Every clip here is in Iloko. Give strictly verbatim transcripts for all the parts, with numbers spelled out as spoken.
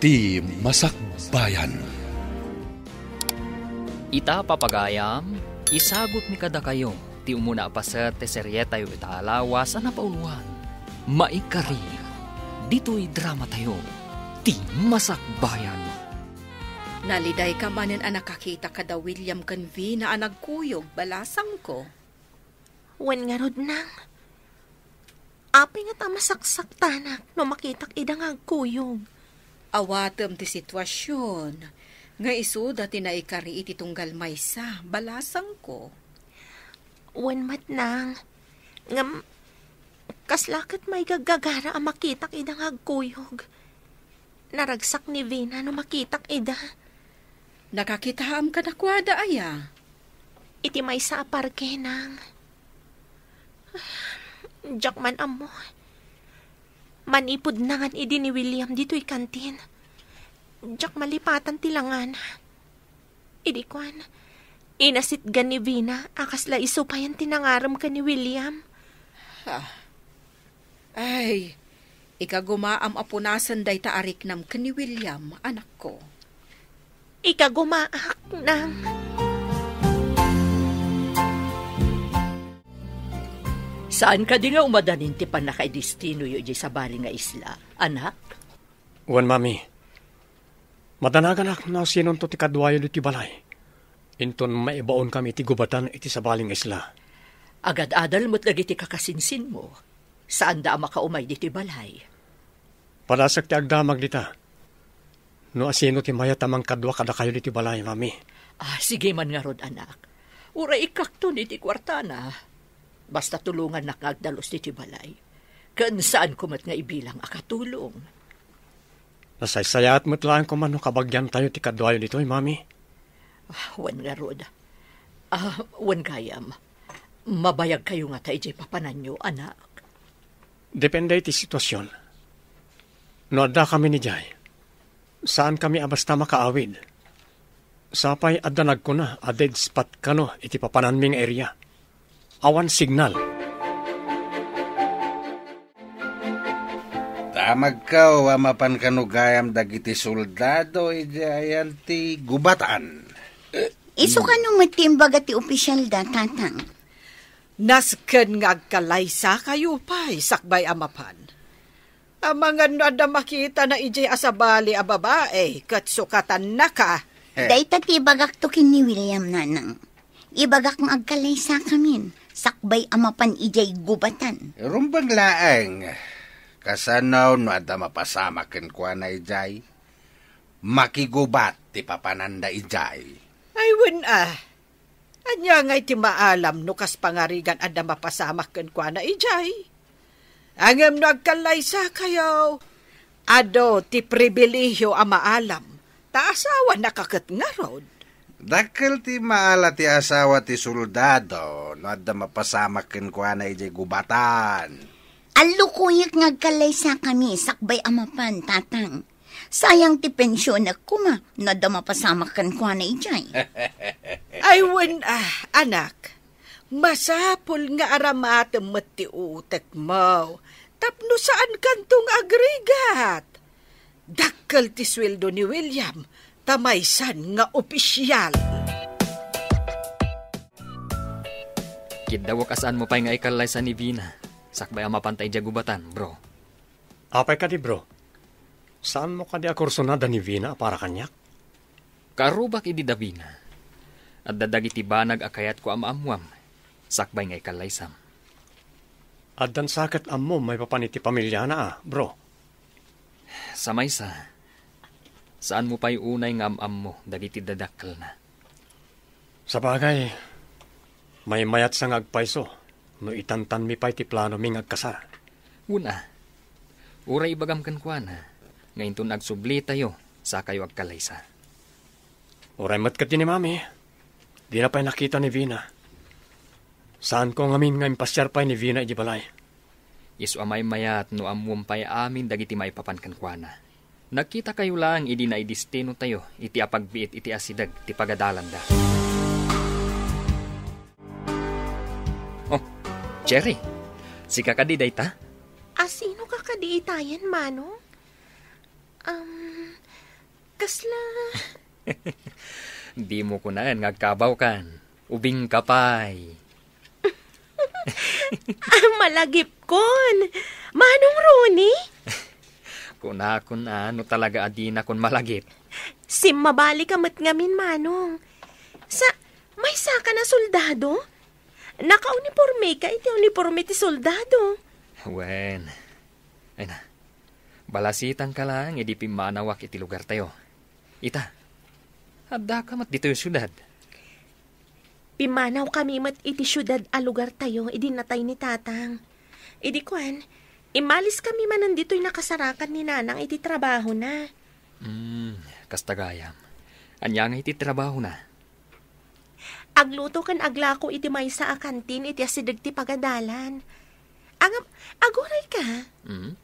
Ti Masakbayan. Ita, papagayam, isagutmi kadakayo ti umuna a paset ti serietayo ita a lawas a napauloan, Maikari, ditoy dramatayo, Ti Masakbayan. Nalidayka manen a nakakita kada William ken Vina a nagkuyog, balasangko. Wen ngarud, nang. Apay ngata a masaksaktanak no makitak ida nga agkuyog? Awatem ti situasion nga isuda ti naikari iti tunggal maysa, balasangko. Wen met, nang. Ngem, kasla ket maigaggagara a makitak ida nga agkuyog. Naragsak ni Vina no makitak ida. Nakakitaam kadakuada aya? Iti maysa a parke, nang. Diak man ammo. Manipud nangan idi ni William ditoy kantin, diak malipatan ti langana. Idi kuan, inasitgan ni Vina a kasla isu payen ti nangarem ken ni William. Ah. Ay, ikagumaam a punasen dayta a riknam ken ni William, anakko. Ikagumaak, nang. Saan kadi nga umadanin ti pannakaidestinoyo idiay sabali nga isla, anak? Wen, mami. Madanaganak no sinonto ti kaduayo ditoy balay. Inton maibaonkami iti gubatan iti sabali nga isla. Agad-adal met dagiti kakasinsinmo. Saanda a makaumay ditoy balay. Padasek ti agdamag dita. No asino ti mayat a mangkadua kadakayo ditoy balay, mami. Ah, sige man ngarud, anak. Uray ikkakton iti kuartana. Basta tulongannak nga agdalus ditoy balay. Ken saanko met nga ibilang a katulong. Nasaysayaat met laeng koma no kabagiantayo ti kaduayo ditoy, mami. Ah, wen ngarud. Ah, wen gayam. Mabayagkayo ngata idiay papananyo, anak? Depende iti situasion. No addakami idiay, saankami a basta makaawid. Sapay adda nagkuna a dead spot kano iti papananmi nga area. Awan signal. Damagko a mapan kano gayam dagiti soldado idiay ayan ti gubatan. Isu kano met ti imbaga ti opisyalda, Tatang? Nasken nga agkalaysakayo pay sakbay a mapan. Amangan no adda makitana idiay a sabali a babai ket sukatannaka. Dayta ti ibagakto ken ni William, Nanang. Ibagak nga agkalaysakamin sakbay a mapan idiay gubatan. Rumbeng laeng. Kasano no adda mapasamak kenkuana idiay? Makigubat ti papananda idiay. Ay, wen a. Ania ngay ti maalam no kas pangarigan adda mapasamak kenkuana idiay? Ngem no agkallaysakayo, adu ti pribilehio a maalam, ta asawanaka ket ngarud. Dakkel ti maala ti asawa ti soldado no adda mapasamak kenkuana idiay gubatan. Allukoyek nga agkallaysakami sakbay a mapan, Tatang. Sayang ti pensionek koma no adda mapasamak kenkuana idiay. Ay, wen a, anak. Masapul nga aramatem met ti utekmo tapno saankanto nga agrigat. Dakkel ti sueldo ni William ta maysan nga opisial. Kiddawek a saanmo pay nga ikallaysa ni Vina sakbay a mapanta idiay gubatan, bro. Apay kadi, bro? Saanmo kadi a kursunada ni Vina a para kaniak? Kaarrubak idi da Vina. Adda dagiti banag a kayatko a maammuam, sakbay nga ikallaysam. Addan sa ket ammom maipapan iti pamiliana a, bro? Sa maysa, saanmo pay unay nga am-ammo dagiti dadakkelna. Sabagay, maymayatsa nga agpayso no itantanmi pay ti planomi nga agkasar. Wen a, uray ibagam kenkuana nga inton agsublitayo, sakayo agkalaysa. Uray met ketdi ni Mami, dina pay nakita ni Vina. Saanko ngamin nga impasiar pay ni Vina idiay balay. Isu a maymayat no ammom pay amin dagiti maipapan kenkuana. Nagkitakayo laeng idi naidestinotayo iti apagbiit iti asideg ti pagadalanda. Oh, Cherry, sika kadi dayta? Asino ka kadi itayen, Manong? Um, Kasla. Dimo kunaen nga agkabawkan. Ubingka pay. Ah, malagipkon. Manong Ronnie? Kunakon a, no talaga a dinakon malagip. Simmabalika met ngamin, Manong. Sa, maysaka a soldado? Nakaunipormeka iti uniporme ti soldado. Wen. Ay na. Balasitanka laeng idi pimmanawak iti lugartayo. Ita, addaka met ditoy siudad. Pimmanawkami met iti siudad a lugartayo idi natay ni Tatang. Idi kuan, immaliskami manen ditoy nakasarakan ni Nanang iti trabahona. Hmm, kasta gayam. Ania nga iti trabahona? Agluto ken aglako iti maysa a kantin iti asideg ti pagadalan. Ngem, agurayka? Hmm?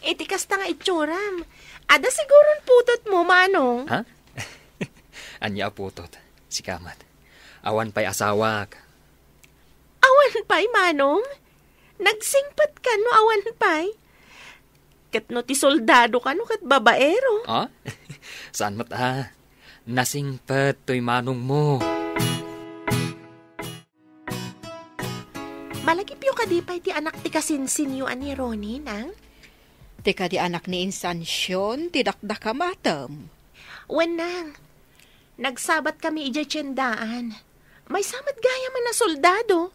Iti kasta nga itsuram, adda siguron putotmo, Manong. Ha? Ania a putot? Sika met. Awan pay asawak. Awan pay, Manong? Nagsingpet kano awan pay? Ket no ti soldado kano ket babaero? Ah? Saan met a? Nasingpet toy manongmo. Malagipyo kadi pay ti anak ti kasinsinyo a ni Ronnie, Nang? Ti kadi anak ni Insansion ti dakdakamatem. Wen, Nang. Nagsabatkami idiay tiendaan. Maysa met gayam a soldado.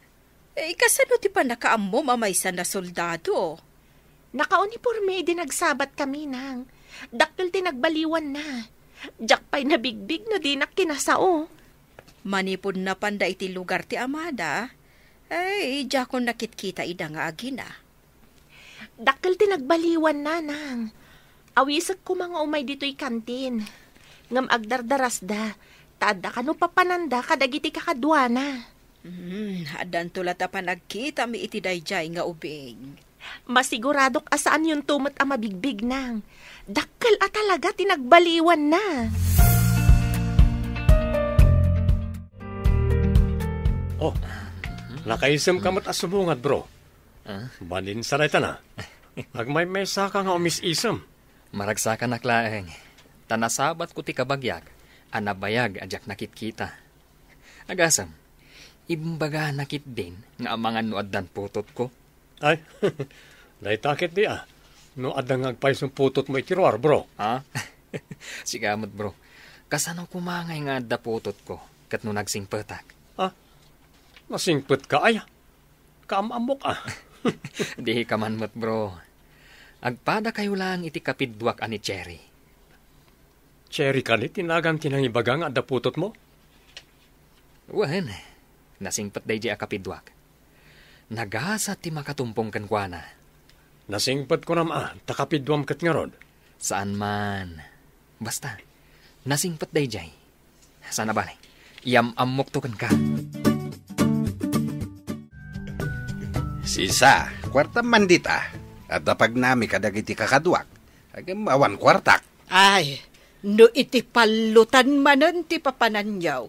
Eh, kasano ti pannakaammom a maysa a soldado? Nakauniporme idi nagsabatkami, Nang. Dakkel ti nagbaliwanna. Diak pay nabigbig no dinak kinasao. Manipud napanda iti lugar ti amada, ay, diakon nakitkita ida nga agina. Dakkel ti nagbaliwanna, Nang. Awisek koma nga umay ditoy kantin. Ngem agdardarasda, ta adda kano papananda kadagiti kakaduana. Hmm, addanto la ta panagkitami iti daydiay nga ubing. Masiguradok a saanyonto met a mabigbig, Nang. Dakkel a talaga ti nagbaliwanna. Oh, nakaisem ka met a subungad, bro. Ah? Balin sa dayta na. Agmaymaysaka nga umis-isem. Maragsakanak laeng. Ta nasabatko ti kabagiak a nabayag a diak nakitkita. Agasem, imbagana ketdin nga amangan no addan putotko. Ay, dayta ketdi a. No adda nga agpayson putotmo iti ruar, bro. Ha? Sika met, bro. Kasano koma ngay nga adda putotko ket no nagsingpetak? Ha? Nasingpetka aya? Kaam-ammok a. Dika man met, bro. Agpadakayo laeng iti kapidduak a ni Cherry. Cherry kadi ti nagan ti nangibaga nga adda putotmo? Wen, nasingpet daydiay a kapidduak. Nagasat ti makatumpong kenkuana. Nasingpet kunam a, ta kapidduam ket ngarud. Saan man. Basta, nasingpet daydiay. Sana bale, iyam-ammokto kenka. Sisa, kuartam man dita. Adda pagnami kadagiti kakaduak. Ngem awan kuartak. Ay, no iti pallutan manen ti papananyo,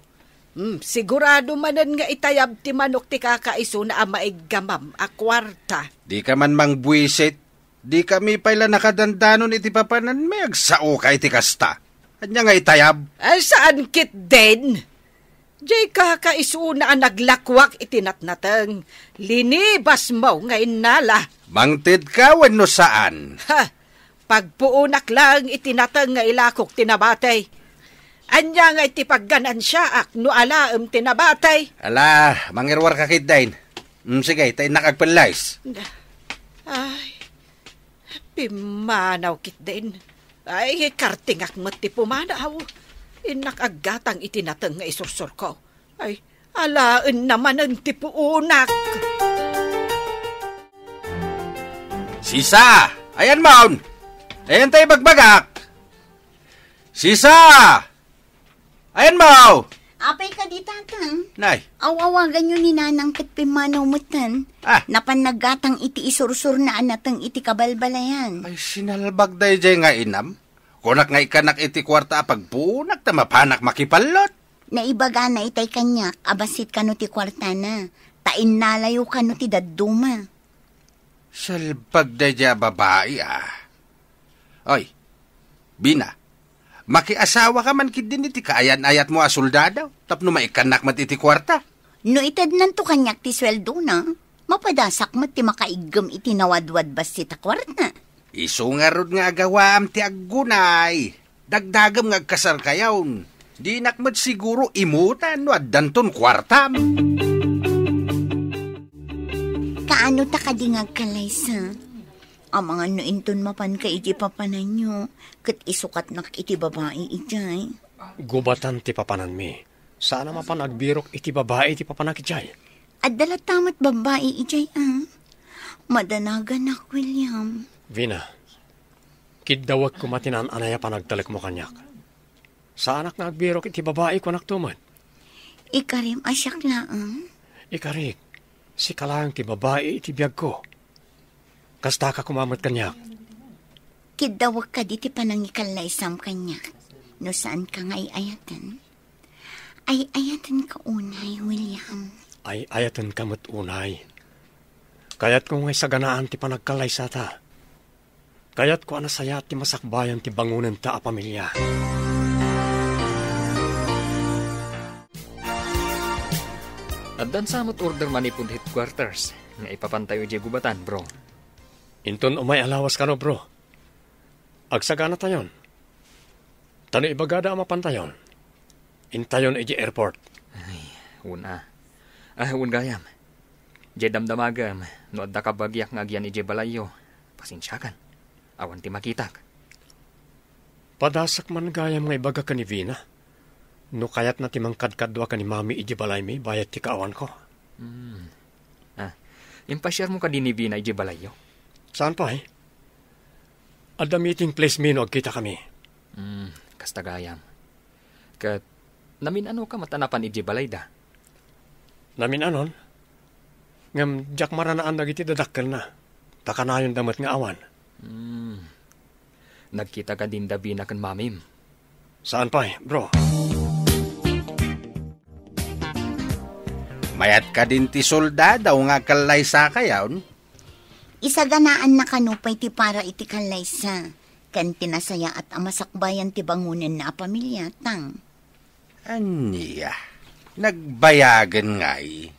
hmm, sigurado manen nga itayab ti manok ti kakaisuna a maiggamam a kuarta. Dika man mangbuisit. Dikami pay la nakadandanon iti papananmi, agsaoka iti kasta. Ania nga itayab? Ay, saan ketdin? Diay kakaisuna a naglakuak iti natnateng. Linibasmo nga innala. Mangtedka wenno saan? Ha! Pagpuonak laeng iti nateng nga ilakok ti nabati. Ania nga iti pagganansiaak no alaem ti nabati? Ala, mangiruarka ketdin. Mm, sige, ta innak agpellayes. Ay, pimmanaw ketdin. Ay, kartingak met ti pumanaw. Innak aggatang iti nateng nga isursurko. Ay, alaenna manen ti puonak. Sisa! Ayanmon! Ayan ta ibagbagak! Sisa! Ayanmo! Apay kadi, Tatang? Nay. Aw-awaganyo ni Nanang ket pimmanaw metten. Ah. Napan naggatang iti isursurna a nateng iti kabalbalayan. Ay, sinalbag daydiay nga inam. Kunak nga ikkanak iti kuarta a pagpuonak ta mapanak makipallot. Naibagana itay kaniak a bassit kano ti kuartana, ta innalayo kano ti dadduma. Salbag daydiay a babai, ah. Oy, Bina, Makiasawaka man ketdin iti kaayan-ayatmo a soldado tapno maikkannak met iti kuarta. No itednanto kaniak ti sueldona, mapadasak met ti makaiggem iti nawadwad bassit a kuarta. Isu ngarud nga agawaam ti aggunay. Dagdagem nga agkasarkayon. Dinak met siguro imutan no addanton kuartam. Kaano ta kadi nga agkallaysa? Amangan no inton mapanka iti papananyo, ket isukatnak iti babai idiay. Gubatan ti papananmi. Saan a mapan agbirok iti babai ti papanak idiay. Adda latta met babai idiay, a? Madanaganak, William. Vina, kiddawek koma ti naan-anay a panagtalekmo kaniak. Saanak nga agbirok iti babai, kunak to met. Ikarim a siak laeng? Ikarik, sika laeng ti babai iti biagko. Kastaka koma met kaniak. Kiddawek kadi ti panangikallaysam kaniak, no saanka nga ay-ayaten? Ay-ayatenka unay, William. Ay-ayatenka met unay. Kayatko nga isaganaan ti panagkallaysata. Kayatko a nasayaat ti masakbayan ti bangonenta a pamilia. Addan sa met order manipud headquarters nga ipapantayo idiay gubatan, bro. Inton umay a lawas kano, bro. Agsaganatayon. Ta no ibagada a mapantayon, intayon idiay airport. Ay, wen a. Ah, wen gayam. Diay damdamagem, no adda kabagiak nga agyan idiay balayyo, pasensiakan. Awan ti makitak. Padasek man gayam nga ibaga ken ni Vina. No kayatna ti mangkadkadua ken ni Mami idiay balaymi bayat ti kaawanko. Hmm. Ah, impasiarmo kadi ni Vina idiay balayyo? Saan pay? Adda meeting place mi no agkitakami. Hmm, kasta gayam. Ket namin-anoka met a napan idiay balayda? Namin-anon? Ngem diak maranaan dagiti dadakkelna. Ta kanayonda met nga awan. Hmm. Nagkita kadin da Vina ken Mamim? Saan pay, bro. Mayat kadin ti soldado nga kallaysakayon? Isaganaanna kano pay ti para iti kallaysa, ken ti nasayaat a masakbayan ti bangonenna a pamilia, tang. Ania, nagbayagen ngay?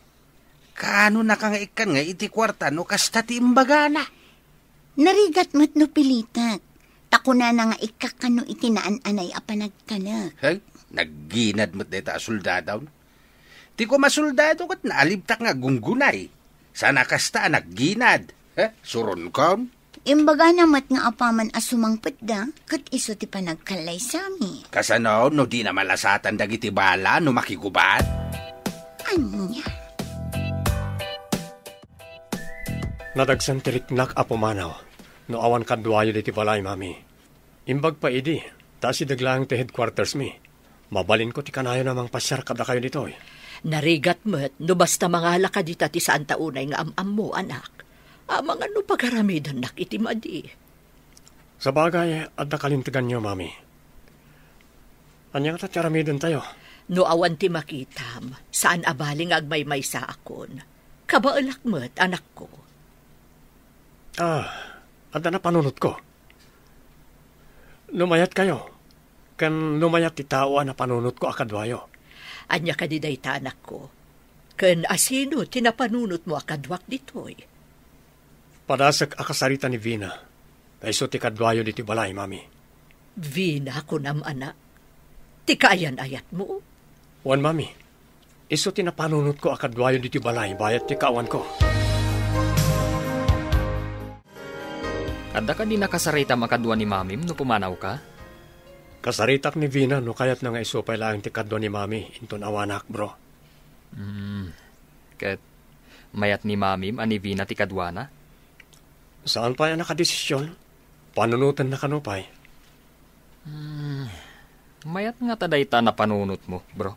Kaanonaka nga ikkan nga iti kuarta no kasta ti imbagana? Narigat met no pilitek, ta kunana nga ikkak kano iti naan-anay a panagtalek. Hey, nagginad met dayta a soldado. Ti koma soldado ket naalibtak nga gunggunay. Saan a kasta a nagginad. He, suronkon? Imbagana met nga apaman a sumangpetda, ket isu ti panagkallaysami. Kasano no dina malasatan dagiti bala no makigubat? Ania? Nadagsen ti riknak a pumanaw no awan kaduayo ditoy balay, Mami. Imbag pay idi, ta asideg laeng ti headquarters mi. Mabalinko ti kanayon a mangpasiar kadakayo ditoy. Narigat met no basta mangala ka dita ti saanta unay nga am-ammo, anak. Amangan no pagaramidannak iti madi. Sabagay, adda kalinteganyo, Mami. Ania ngata ti aramidentayo? No awan ti makitam, saan a bali nga agmaymaysaakon. Kabaelak met, anakko. Ah, adda napanunotko. No mayatkayo, ken no mayat ti tao a napanunotko a kaduayo. Ania kadi dayta, anakko? Ken asino ti napanunotmo a kaduak ditoy? Padasek a kasarita ni Vina, ta isu ti kaduayo ditoy balay, Mami. Vina, kunam, anak? Ti kaayan-ayatmo? Wen, Mami. Isu ti napanunotko a kaduayo ditoy balay bayat ti kaawanko. Adda kadi nakasaritam a kadua ni Mamim no pumanawka? Kasaritak ni Vina no kayatna nga isu pay laeng ti kadua ni Mami inton awanak, bro. Hmm. Ket mayat ni Mamim a ni Vina ti kaduana? Saan pay a nakadesisyon? Panunotenna kano pay? Hmm. Mayat ngata dayta a napanunotmo, bro.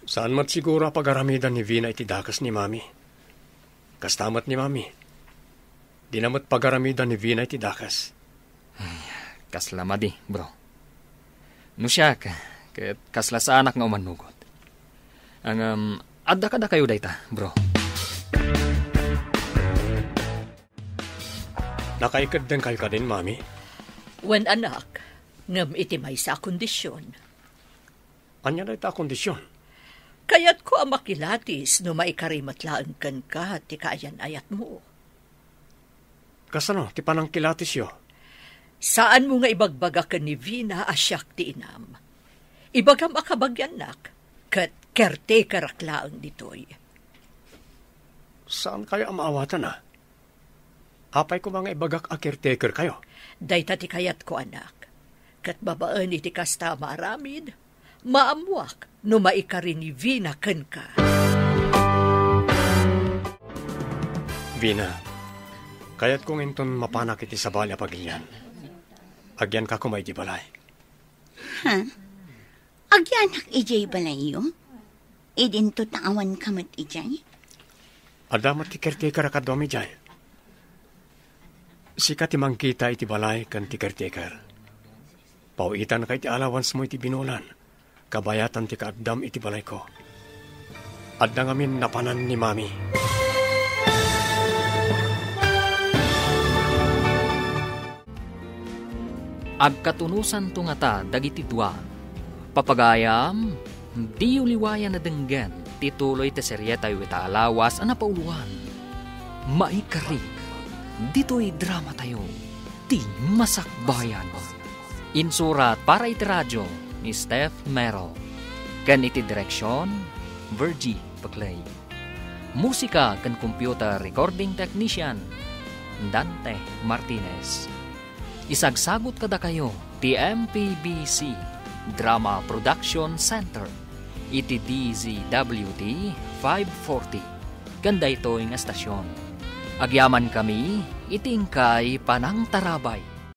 Saan met siguro a pagaramidan ni Vina iti dakes ni Mami. Kasta met ni Mami. Dina met pagaramidan ni Vina iti dakes. Ay, kasla madi, bro. No siak, ket kasla saanak nga umannugot. Ngem, adda kadakayo dayta, bro. Nakaikeddengkayo kadin, Mami? Wen, anak. Ngem iti maysa a kondisyon. Ania dayta a kondisyon? Kayatko a makilatis no maikari met laeng kenka ti kaayan-ayatmo. Kasano ti panangkilatisyo? Saanmo nga ibagbaga ken ni Vina a siak ti inam. Ibagam a kabagiannak, ket caretakerak laeng ditoy. Saankayo a maawatan, a? Apay koma nga ibagak a caretakerkayo? Dayta ti kayatko, anak. Ket babaen iti kasta a maaramid, maammoak no maikari ni Vina kenka. Vina, kayatko nga inton mapanak iti sabali a pagilian, agyanka koma idiay balay. Ha? Agyanak idiay balayyo? Idinto ta awanka met idiay? Adda met ti caretaker a kaduam idiay. Sika ti mangkita iti balay ken ti caretaker. Paw-itanka iti allowancemo iti binulan, kabayatan ti kaagdam iti balayko. Adda ngamin napanan ni Mami. Agkatunosanto ngata dagiti dua. Papagayam, diyo liwayan a denggen ti tuloy ti serietayo ita a lawas a napauloan. Maikari, ditoy dramatayo, ti Masakbayan. Insurat para iti radio ni Steph Mero. Ken iti direksyon, Virgie Peclay. Musika ken computer recording technician, Dante Martinez. Isagsagut kadakayo ti M P B C Drama Production Center iti D Z W T five forty ken daytoy nga estasion. Agyamankami iti inkay panangtarabay.